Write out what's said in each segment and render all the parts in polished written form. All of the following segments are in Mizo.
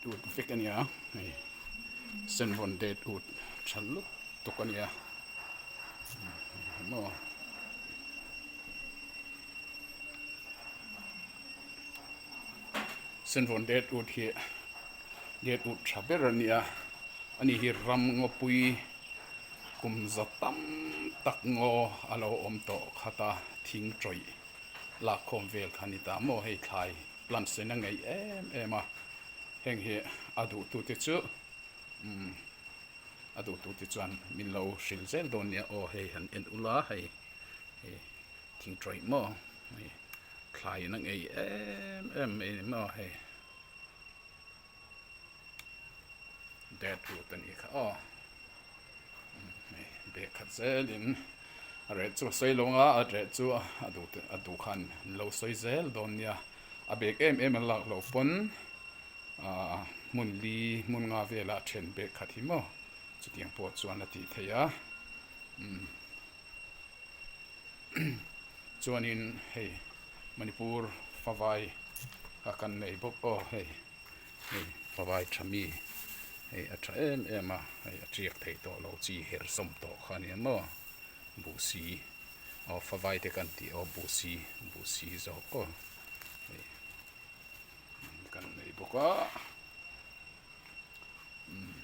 ut vek a nia hei senvawn det ut tha lutuk a nia maw. Senvawn det ut hi det ut tha ber a nia ani hi ram ngawpui kum za tam tak ngaw a lo awm tawh khat a thing tawih lak khawm vel kha a ni ta maw hei thlai plants in a ngeih em em a heng hi a duh tu te chu umm a duh tu te chuan min lo hrilh zel dawn nia aw hei han en ula hei hei thing tawih maw hei thlai in a ngeih em em mai a ni maw hei dead wood a nih kha aw. Bag khat zelin a reh chu a sawi lo ang a, a reh chu a duh te a duh khan an lo sawi zel dawn nia. A bag em em an lak loh pawn ahh hmun li hmun nga velah a then bag khat hi maw chutiang pawh chuan a tih theih a umm chuanin hei Manipur favai kha kan nei bawk aw hei. Hei favai tha mi hei a tha em em a hei a tiak theih tawh lo chi her sawm tawh kha a ni ang maw buhsi aw favai te kan tih aw buhsi buhsi zawk aw hei kan nei bawk a umm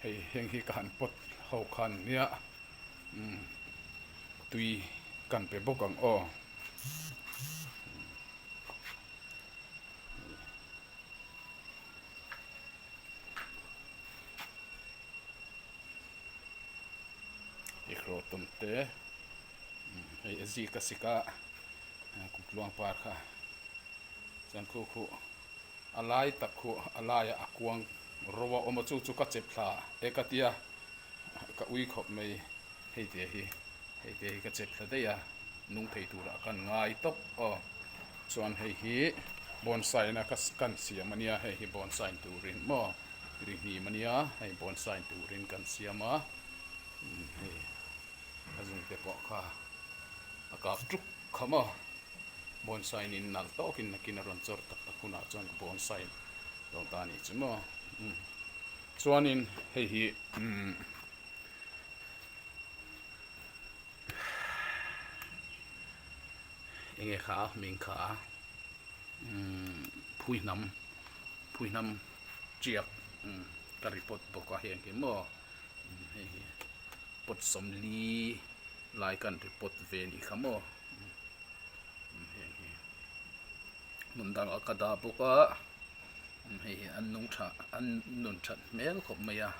hei heng hi ka han pawt ho khan nia umm tui kan pe bawk ang aw. Ekhraw tawn te hei a zik a sik a kutluang par kha chuan khu khu a lai tak khu a laiah a kuang ro a awm a chu chu ka chep thla e ka tia ka ui khawp mai hei te hi. Hei te hi ka chep thla daih a, nung thei turah kan ngai tawp aw. Chuan hei hi bonsai na ka kan siam a nia, hei hi bonsai turin maw ri hnim a nia, hei bonsai turin kan siam a, hei a zung te pawh kha a kap tuk kha maw. Bonsai in nalh tawkin nakin a rawn chawr tak tak hunah chuan ka bonsai dawn ta a nih chu maw. Chuanin hei hi umm. Enge kha hming kha umm phui hnam phui hnam tiak umm ka report bawk a heng hi maw hei hi pot sawmli lai kan report ve anih kha maw umm heng hi hmun dangah ka dah bawk a hei hi an nung tha an nun that hmel khawp mai a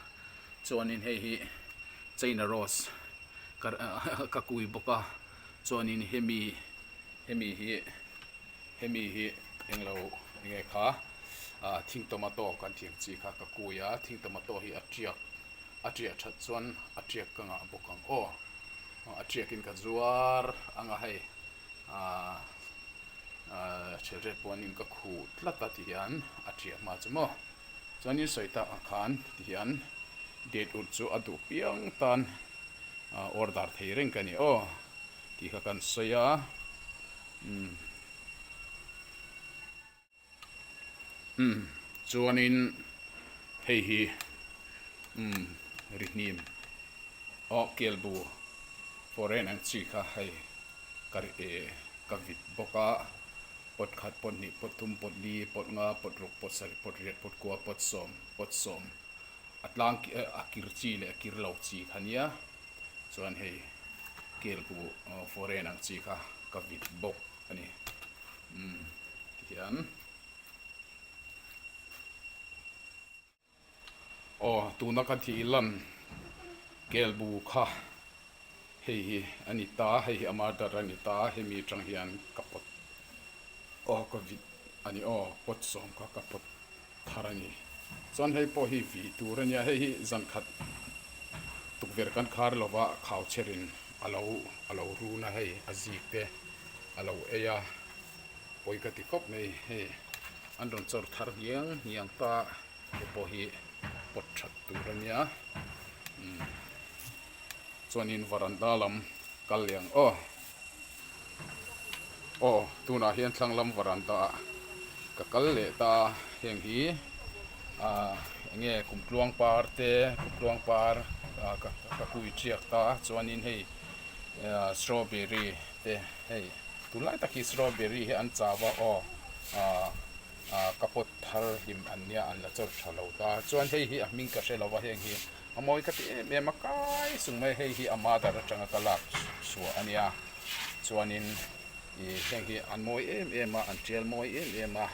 chuanin hei hi china rose ka ka kui bawk a chuanin hemi hemi hi hemi hi englo enge kha ah thing tomato kan tih ang chi kha ka kui a thing tomato hi a tiak a tiah that chuan a tiak ka ngah bawk ang aw a tiak in ka zuar ang a hei ah thil ret pawhin ka khuh tlat a tihian a tiah hma chu maw chuanin sawi tak ang khan tihian date ut chu a duh piang tan order thei reng ka ni aw tih kha kan sawi a umm umm chuanin hei hi umm rihnim aw kelbu foreign ang chi kha hei ka ri eh ka vit bawk a pot khat pot hnih pot thum pot li pot nga pot ruk pot sarih pot riat pot kua pot sawm pot sawm. A tlang a kir chi leh a kir lo chi kha nia chuan hei kel ku foreign ang chi kha ka vit bawk a ni umm tihian aw tuna ka thih lan kel bu kha hei hi a ni ta hei hi a murder a ni ta hemi atang hian ka pawt aw ka vit a ni aw pawt sawm kha ka pawt. Thar a ni. Chuan hei pawh hi vih tur a nia, hei hi zan khat tukverh kan khar lova khau chherin a lo a lo run a hei a zik te a lo ei a, pawi ka ti khawp mai hei an rawn chawr thar hniang hniang ta te pawh hi pawt that tur a nia umm chuanin varanda lam kal leh ang aw. Aw tunah hian thlang lam varanda ah. Ka kal leh ta heng hi ah eng nge kumtluang par te kumtluang par ah ka kui tiak ta chuanin hei ah strawberry te hei tunlai tak hi strawberry hi an chau a aw ah ah ka pot thar hlim an nia an la chawr tha lo ta chuan hei hi a hming ka hre lo va heng hi a mawi ka ti em em a kai sung mai hei hi a mother atanga ka lak chhuah a nia chuanin. Ih heng hi an mawi em em a, an tial mawi em em a,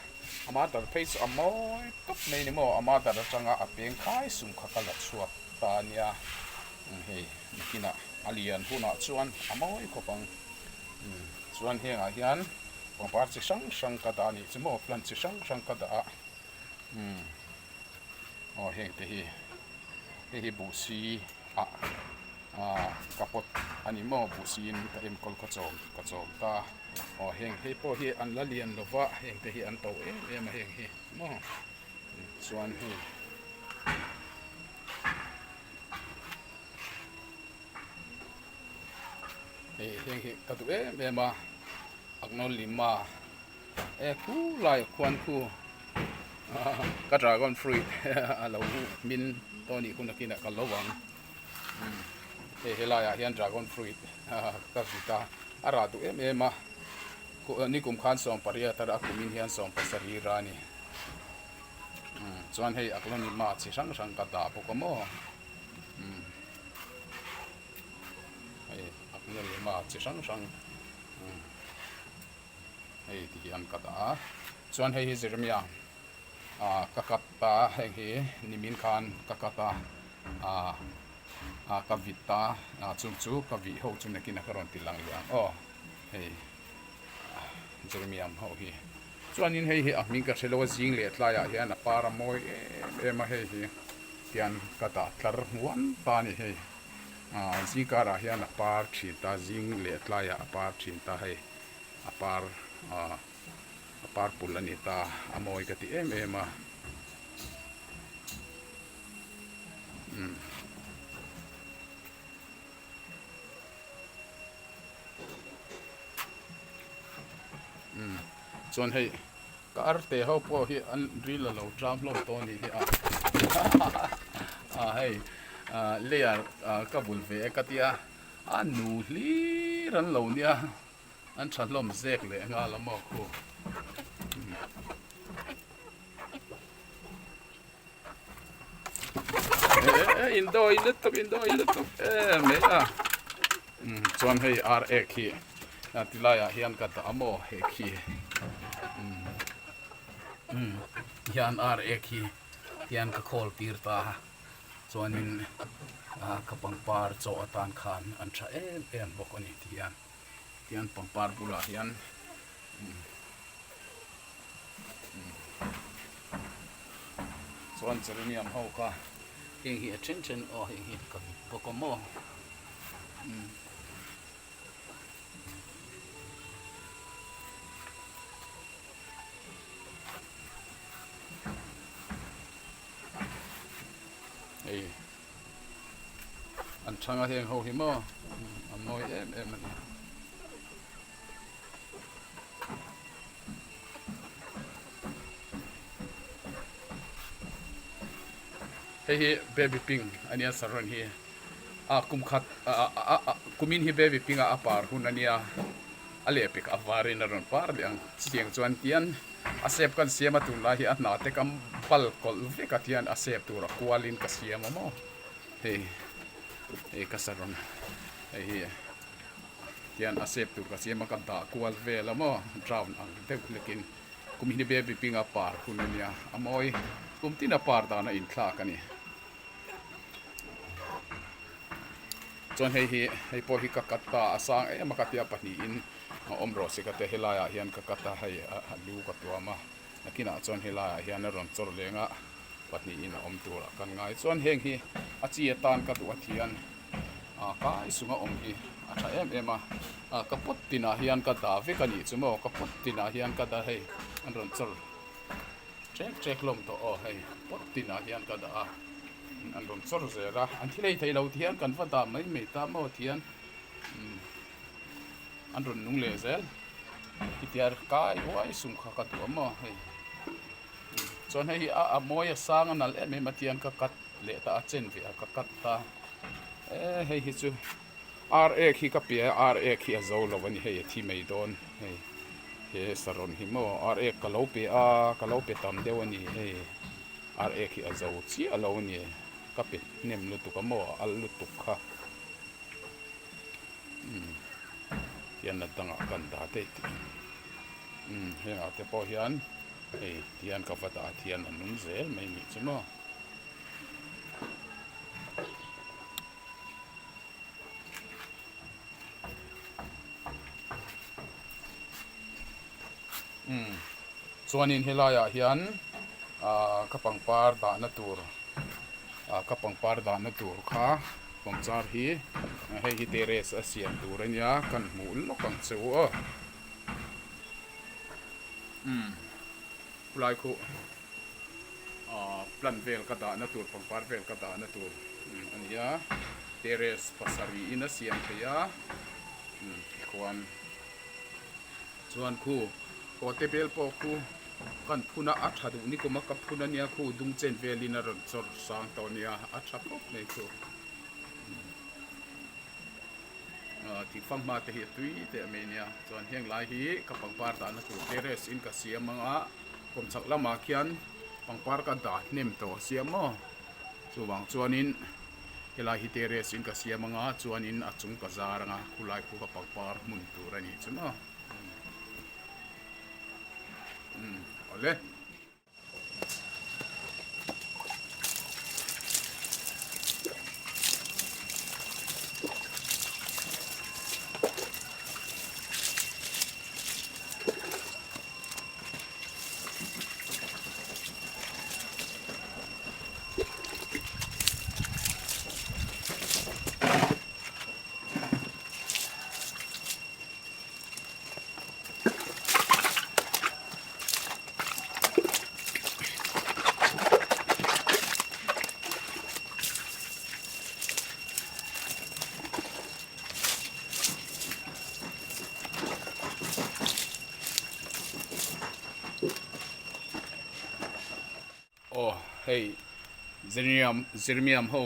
a mother phei chu a mawi tawp mai a ni maw, a mother atanga a peng khai sum kha ka la chhuak ta a nia, hei nakinah a lian hunah chuan a mawi khawp ang, chuan hengah hian pangpar chi hrang hrang ka dah a nih chu maw, plant chi hrang hrang ka dah a, aw heng te hi hei hi buhsi ah. Aaa ka pawt a ni maw buhsiin ka enkawl ka chawm ka chawm ta aw heng hei pawh hi an la lian lo va heng te hi an to em em a heng hi maw chuan hei hei heng hi ka duh em em a Agnolima e khu laiah khuan khu ka dragon fruit a lo hmin tawh anih hun akinah ka lo ang. Hei helaiah hian dragon fruit ka vit a, a rah duh em em a, nikum khan 18 a rah a kumin hian 17 ra a ni. Chuan hei Aglonema chi hrang hrang ka dah bawk a maw. Hei Aglonema chi hrang hrang hei ti hian ka dah a, chuan hei hi Jeremiah. ah ka cut a heng hi nimin khan ka cut a ah ah ka vit a ah chung chu ka vih ho chu nakin a ka rawn ti lang leh ang aw hei Jeremiah ho hi chuanin hei hi a hming ka hre lo a zing leh tlaiah hian a par a mawi em em a hei hi tian ka dah tlar hmuam ta a ni hei ah zing karah hian a par thin ta zing leh tlaiah a par thin ta hei a par ah. A purple a ni ta a mawi ka ti em em a umm umm chuan hei ka arte ho pawh hi an ril a lo tlam hlawm tawh a nih hi a a hei ah layer ah ka bul ve e ka tia a nu hlir an lo nia. An tha hlawm zek leh nghal a maw khu. Indawi lutuk indawi lutuk em mai a. Chuan hei ar ek hi ti laiah hian ka dah a maw hei khi. Hian ar ek hi hian ka khawl tir ta a chuanin ka pangpar chaw atan khan an tha em em bawk a ni ti hian. Tian pangpar bulah hian chuan geranium ho kha heng hi a then then aw heng hi ka vit bawk a maw hei. An thang a heng ho hi maw an mawi em em a ni. Hei hi baby pink a nia saron hi a kum khat a kumin hi baby pink a a par hun a nia a lehpek a varin a rawn par leh ang chutiang chuan tian A sep kan siam a tunlai hi a hna te kam bal kawlh vek a tian a sep tur a kualin ka siam a maw hei hei ka saron hei hi tian a sep tur ka siam a ka dah kual vel a maw round ang deuh hlekin kum hi baby pink a par hun a nia a mawi kum tin a par dan a inthlak a ni. Chuan hei hi hei pawh hi ka cut ta a sang em a ka tia pahnihin a awm rawh se ka tia helaiah hian ka cut a hei a lu ka tuam a nakinah chuan helaiah hian a rawn chawr leng a pahnihin a awm turah kan ngai chuan heng hi a chi atan ka duh a thian a kai sunga awm hi a tha em em a ah ka pawt tinah hian ka dah vek a nih chu maw ka pawt tinah hian ka dah hei an rawn chawr. Trek trek hlawm tawh aw hei pawt tinah hian ka dah a an rawn chawr zel a an thil ei theih loh thian kan va dah mai mai ta maw thian umm an rawn nung leh zel khitiar kai uai sum kha ka duh a maw hei. Chuan hei hi a a mawi a sang a nalh em em a tiang ka cut leh ta a chen ve a ka cut ta e hei hi chu ar ek hi ka pe a ar ek hi a zo lo a ni hei a thi mai dawn hei he saron hi maw ar ek ka lo pe a ka lo pe tam deuh a ni hei ar ek hi a zo chiah lo a ni ka pe hnem lutuk a maw a al lutuk kha umm tihian a dangah kan dah daih tih ang umm hengah te pawh hian hei tihian ka va dah thian a nung zel mai nih chu maw. Umm chuanin helaiah hian ah ka pangpar dahna tur ah ka pangpar dahna tur kha kawmchar hi hei hi terrace a siam tur a nia kan hmuh lawk ang che u aw umm khulai khuh ah plant vel ka dahna tur pangpar vel ka dahna tur a ni a terrace pasarih in a siam thei a umm tikhuan. Chuan khu kawte bel pawh khu kan phun a, a tha duh ni kum a ka phun ania khu dung chen velin a rawn chawr sang tawh ania a tha khawp mai khu. Thing fanghma te hi a tui teh mai ania chuan heng lai hi ka pangpar dahna tur terrace in ka siam ang a kawmchhak lamah khian pangpar ka dah hnem tawh a siam maw chuvang chuanin helai hi terrace in ka siam ang a chuanin a chung ka zar ang a khulai khu ka pangpar hmun tur a nih chu maw umm awle. Aw hei zirmiam zirmiam ho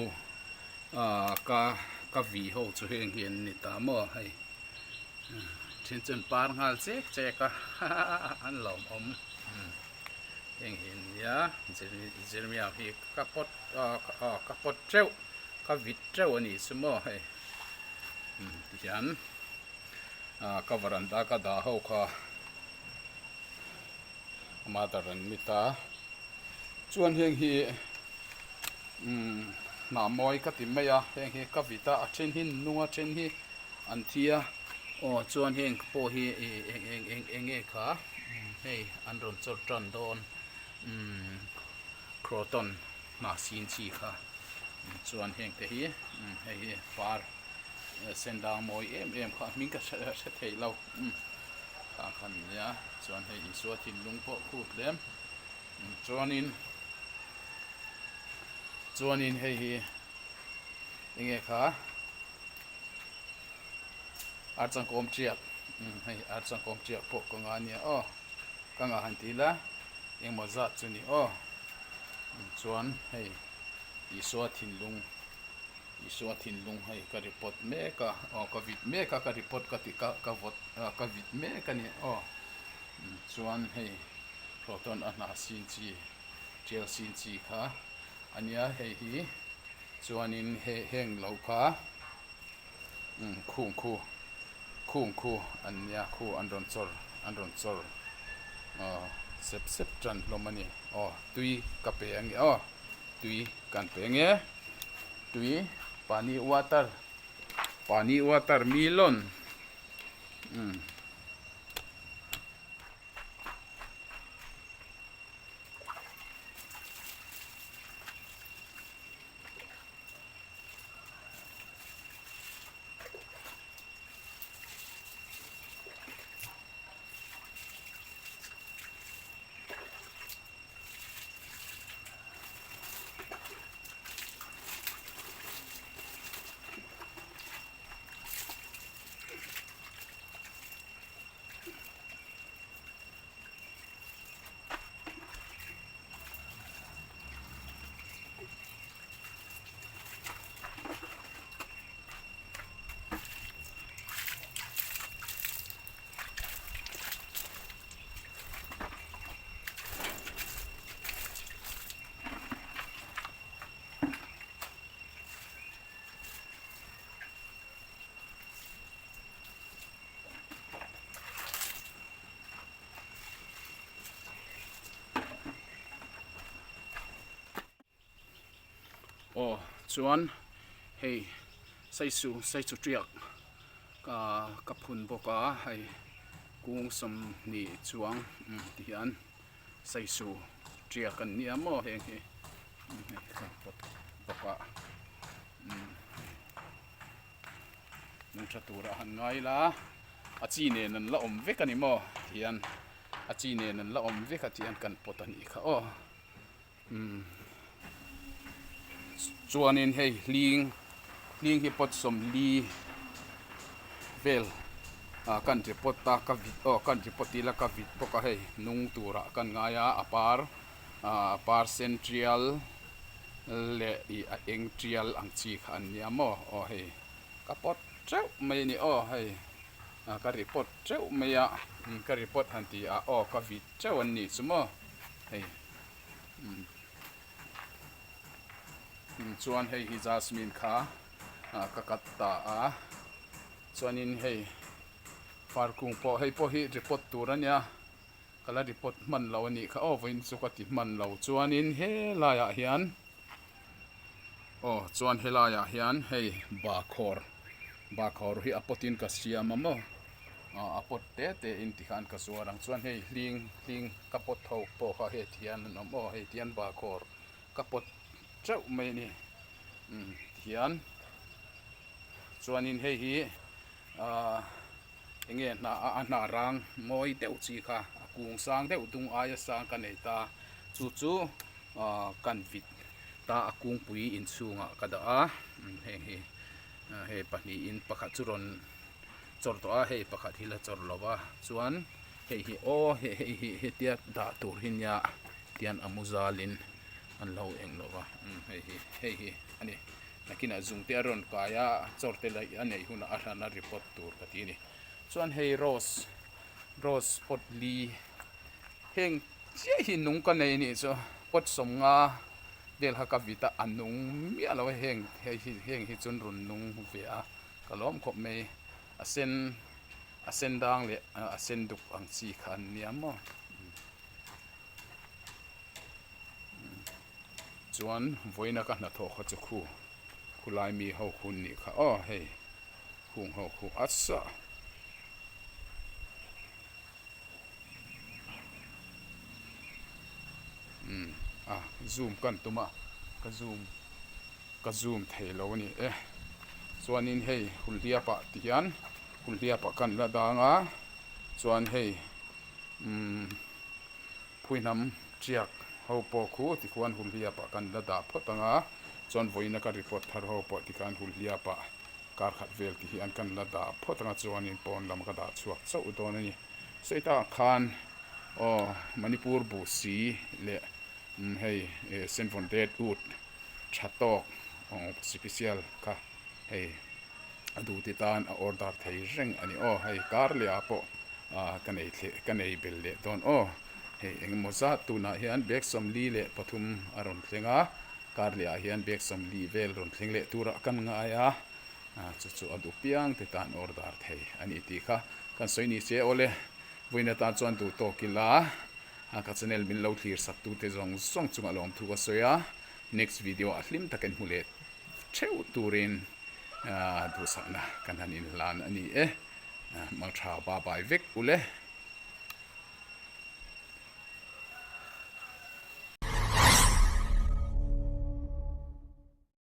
ah ka ka vih ho chu heng hi an ni ta maw hei then chuan par nghal chek chek a an lawmawm heng hi an nia zirmiam hi ka pawt ah ka pawt teuh ka vit teuh a nih chu maw hei tihian ah ka varanda ka dah ho kha mother an ni ta chuan heng hi umm hnah mawi ka ti mai a heng hi ka vit a a then hi nung a then hi an thi a aw chuan heng pawh hi ih eng eng eng eng nge kha hei an rawn chawr tan dawn umm croton hnah sin chi kha chuan heng te hi hei hi par sen dang mawi em em kha hming ka hre thei lo umm khang khan nia chuan hei Isua thinlung pawh khut hlem chuanin chuanin hei hi enge kha archangkawm tiak umm hei archangkawm tiak pawh ka nga nia aw ka ngah han ti ila engmaw zat chu ni aw chuan hei Isua thinlung Isua thinlung hei ka report mek a aw ka vit mek a ka report ka ti ka ka vawt ka vit mek a ni aw chuan hei proton a hna sin chi tial sin chi kha a nia hei hi chuanin he heng lo kha umm khung khu khung khu an nia khu an rawn chawr an rawn chawr aw sep sep tan hlawm a ni aw tui ka pe a ni aw. Tui kan pe nge tui pani water pani water melon umm. Aw chuan hei saisu saichu tiak ka ka phun bawk a hei kung 20 chuang ti hian saisu tiak an nia maw heng hi hei ka pawt bawk a nung tha turah han ngai la a chi nen an la awm vek a ni maw ti hian a chi nen an la awm vek a tih an kan pawt a nih kha aw umm chuanin hei hling hling hi pawt 40 vel ah kan ri pawt a ka vit aw kan ri pawt ila ka vit bawk a hei nung turah kan ngai a a par ah par sen tial leh ih a eng tial ang chi kha an nia maw aw hei ka pawt teuh mai a ni aw hei ah ka ri pawt teuh mai a ka ri pawt han ti a aw ka vit teuh an nih chu maw hei umm chuan hei hi jasmine kha ah ka cut ta a chuanin hei farkung pawh hei pawh hi ri pawt tur a nia ka la ri pawt hman lo a nih kha aw vawiin chu ka ti hman lo chuanin helaiah hian Aw chuan helaiah hian hei bahkhawr bahkhawr hi a pawtin ka siam a maw ah a pawt te te in tikhan ka zuar ang chuan hei hling hling ka pawt ho pawh kha hei tihian an awm aw hei tihian bahkhawr ka pawt teuh mai a ni umm tihian chuanin hei hi ah eng nge hnah a hnah rang mawi deuh chi kha a kung sang deuh dung aia sang ka nei ta chu chu ah kan vit ta a kungpui inchhungah ka dah a heng hi hei pahnihin pakhat chu rawn chawr tawh a hei pakhat hi la chawr lo va chuan hei hi aw hei hei hi hetia dah tur hi nia tian a mu zalin an lo eng lo va hei hi hei hi a ni. Nakinah zungte a rawn kai a, chawr te laih a neih hunah a hran a report tur ka ti a ni. Chuan hei rose, rose pot li heng chiah hi nung ka nei anih chu pot 50 vel kha ka vit a, a nung miah lo a heng hei hi heng hi chuan rawn nung ve a ka lawm khawp mai. A sen a sen dang leh a sen duk ang chi kha an nia maw. Chuan vawiina ka hnathawh kha chu khu khulai mi ho khu an nih kha aw hei khung ho khu a sa umm a zoom kan tum a ka zoom ka zoom thei lo a ni e chuanin hei hulhliap ah ti hian hulhliap ah kan la dang a chuan hei umm. Phuihnam tiak ho pawh khu tikhuan hulhliapah kan la dah phawt ang a, chuan vawiina ka report thar ho pawh tikhan hulhliapah kar khat vel ti hian kan la dah phawt ang a, chuanin pawn lam ka dah chhuak chauh dawn a ni. Saitah khan aw Manipur buh si leh hei Senvawn Red Wood tha tawk special kha hei a duty tan a order thei reng a ni aw hei kar leh ah pawh ah ka nei thleh ka nei bel leh dawn aw hei engemaw zat tunah hian bag 43 a rawn thleng a kar leh ah hian bag 40 vel rawn thleng leh turah kan ngai a ah chu chu a duh piang te tan order thei a ni tih kha kan sawi ni che awle vawiin atan chuan duh tawk ila a ka channel min lo thlir sak tute zawng zawng chungah lawmthu ka sawi a next video ah hlim takin hmu leh theuh turin duhsakna kan han inhlan a ni e. Mangtha ba bai vek ule.